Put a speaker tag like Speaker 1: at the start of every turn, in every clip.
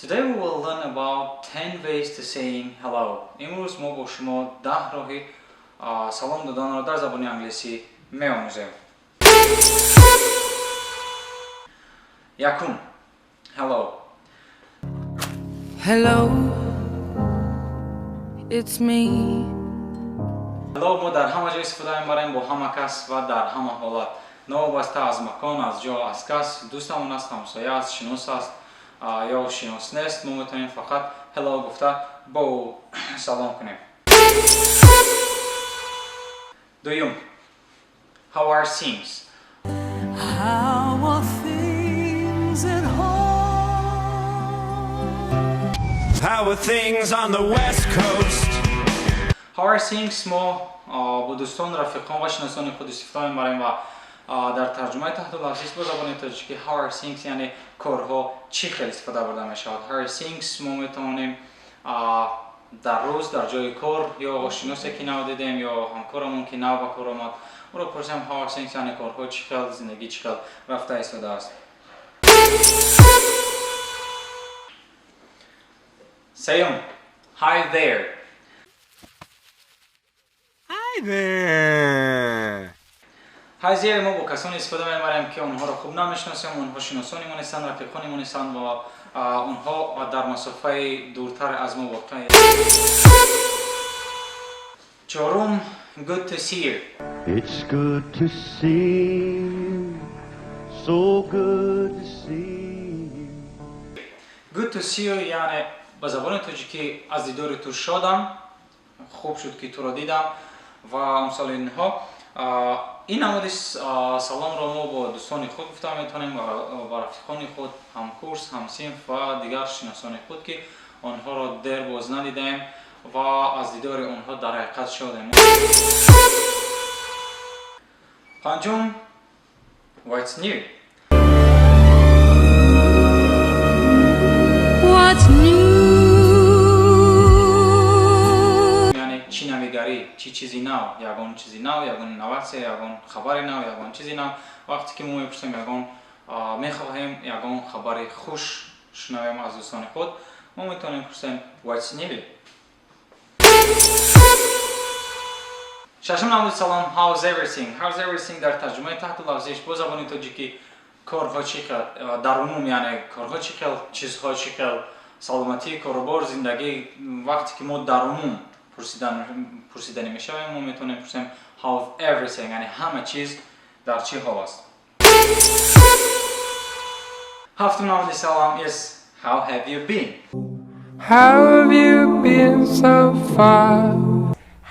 Speaker 1: Today we will learn about 10 ways to saying hello. Имрӯз мо бо шумо 10 роҳи салом доданро дар забони англисӣ меомӯзем. Якум. Hello.
Speaker 2: Hello, it's me.
Speaker 1: Hello мо дар ҳама ҷо истифода мебарем, бо ҳама кас ва дар ҳама ҳолат. Новобаста аз макон, аз ҷо, аз кас, дӯстамон аст, ҳамсоя аст, шинос аст ё шинос нест, мо метавонем фақат hello гуфта бо ӯ салом кунем. Дуюм. How are things?
Speaker 2: How are things at home?
Speaker 3: How are things on the West Coast?
Speaker 1: How are things мо бо дӯстон, рафиқон ва шиносони худ истифода мебарем ва дар тарҷумаи таҳтуллафзӣ бо забони тоҷикӣ how are things яъне корҳо чӣ хел истифода бурда мешавад. How are things мо метавонем дар рӯз дар ҷои кор ё шиносе ки нав дидем ё ҳамкорамон ки нав ба кор омад, ӯро пурсем how are things яъне корҳо чӣ хел, зиндагӣ чӣ хел рафта истодааст. Сеюм. Hi there.
Speaker 3: Hi there.
Speaker 1: Hi there мо бо касоне истифода мебарем ки онҳоро хуб намешиносем, онҳо шиносони мо нестанд, рафиқони мо нестанд ва онҳо дар масофаи дуртар аз мо воқеъ. Чорум. Good to see you.
Speaker 4: It's good to see you. So good to see you.
Speaker 1: Good to see you яъне ба забони тоҷикӣ аз дидори ту шодам, хуб шуд ки туро дидам ва амсоли инҳо. Ин намуди саломро мо бо дӯстони худ гуфта метавонем ва рафиқони худ, ҳамкурс, ҳамсинф ва дигар шиносони худ ки онҳоро дер боз надидаем ва аз дидори онҳо дар ҳақиқат шодем. Панҷум. What's new?
Speaker 2: What's new?
Speaker 1: Яъне чӣ навигарӣ, чӣ чизи нав, ягон чизи нав, ягон инноватсия, ягон хабари нав, ягон чизи нав. Вақте ки мо мепурсем ягон мехоҳем ягон хабари хуш шунавем аз дӯстони худ, мо метавонем пурсем what's new? Шашум намуди салом how's everything? How's everything дар тарҷумаи таҳту лафзиш бо забони тоҷикӣ корҳо чӣ хел, дар умум яъне корҳо чӣ хел, чизҳо чӣ хел, саломатӣ, корубор, зиндагӣ. Вақте ки мо дар умум пурсиданӣ мешавем, мо метавонем пурсем how everything, яъне ҳама чиз дар чӣ ҳол аст. Ҳафтум намуди салом is how have you been?
Speaker 2: How have you been so far?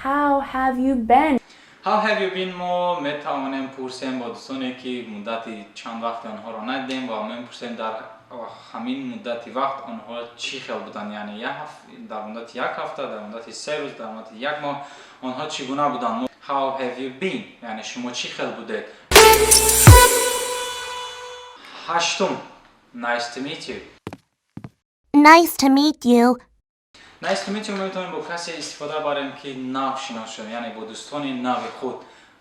Speaker 5: How have you been?
Speaker 1: How have you been мо метавонем пурсем бо дӯстоне ки муддати чанд вақти онҳоро надидем ва мепурсем дар ҳамин муддати вақт онҳо чӣ хел буданд, яъне дар муддати як ҳафта, дар муддати се рӯз, дар муддати як моҳ онҳо чӣ гуна буданд. How have you been? Яъне шумо чӣ хел будед. Ҳаштум. Nice to meet you.
Speaker 6: Nice to meet you.
Speaker 1: Nice to meet you метавонем бо касе истифода барем ки нав шинос шудем, яъне бо дӯстони нави худ.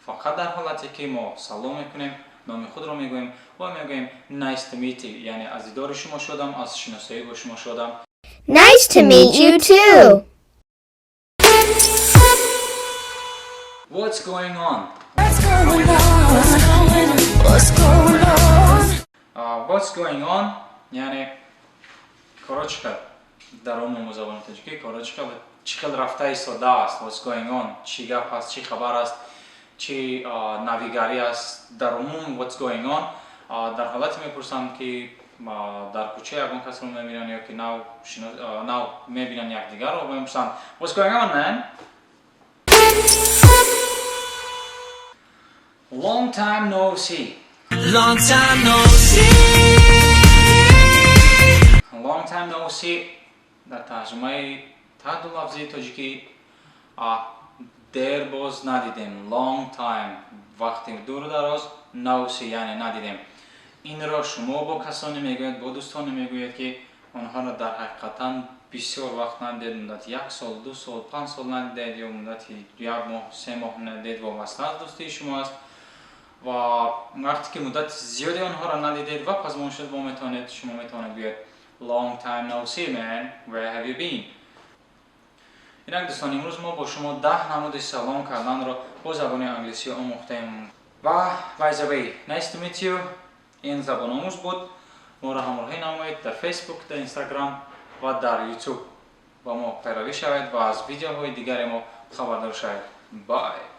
Speaker 1: Фақат дар ҳолате ки мо салом мекунем, номи худро мегӯем ва мегӯем nice to meet you, яъне аз дидори шумо шудам, аз шиносоӣ бо шумо шудам.
Speaker 6: Nice to meet you too.
Speaker 1: What's going on?
Speaker 2: What's going on? What's going on?
Speaker 1: What's going on? Яъне корҳо чӣ хел? Дар умум забони тоҷикӣ корҳо чӣ хел, чӣ хел рафта истодааст? What's going on? Чӣ гап аст, чӣ хабар аст, чӣ навигарӣ аст? Дар умум what's going on? Дар ҳолате мепурсанд ки дар кӯча ягон касро мебинанд ё ки нав мебинанд якдигарро ва мепурсанд what's going on, man? Long time no see.
Speaker 3: Long time no see.
Speaker 1: Long time no see дар тарҷумаи таҳту лафзии тоҷикӣ дер боз надидем. Long time вақти дуру дароз, no see яъне надидем. Инро шумо бо касоне мегӯед, бо дӯстоне мегӯед ки онҳоро дар ҳақиқатан бисёр вақт надидед, муддати як сол, ду сол, панҷ сол надидед ё муддати як моҳ, се моҳ надидед, вобаста аз дӯстии шумо аст. Ва вақте ки муддати зиёде онҳоро надидед ва пазмон шуд, шумо метавонед гӯед Long time no see, man. Where have you been? Инак, дӯстон, имрӯз мо бо шумо 10 намуди салом карданро бо забони англисӣ омӯхтем. Ва by the way, nice to meet you. Ин забономӯз буд. Моро ҳамроҳӣ намоед дар Facebook, дар Instagram ва дар YouTube. Ба мо пайравӣ шавед ва аз видеоҳои дигари мо хабардор шавед. Bye.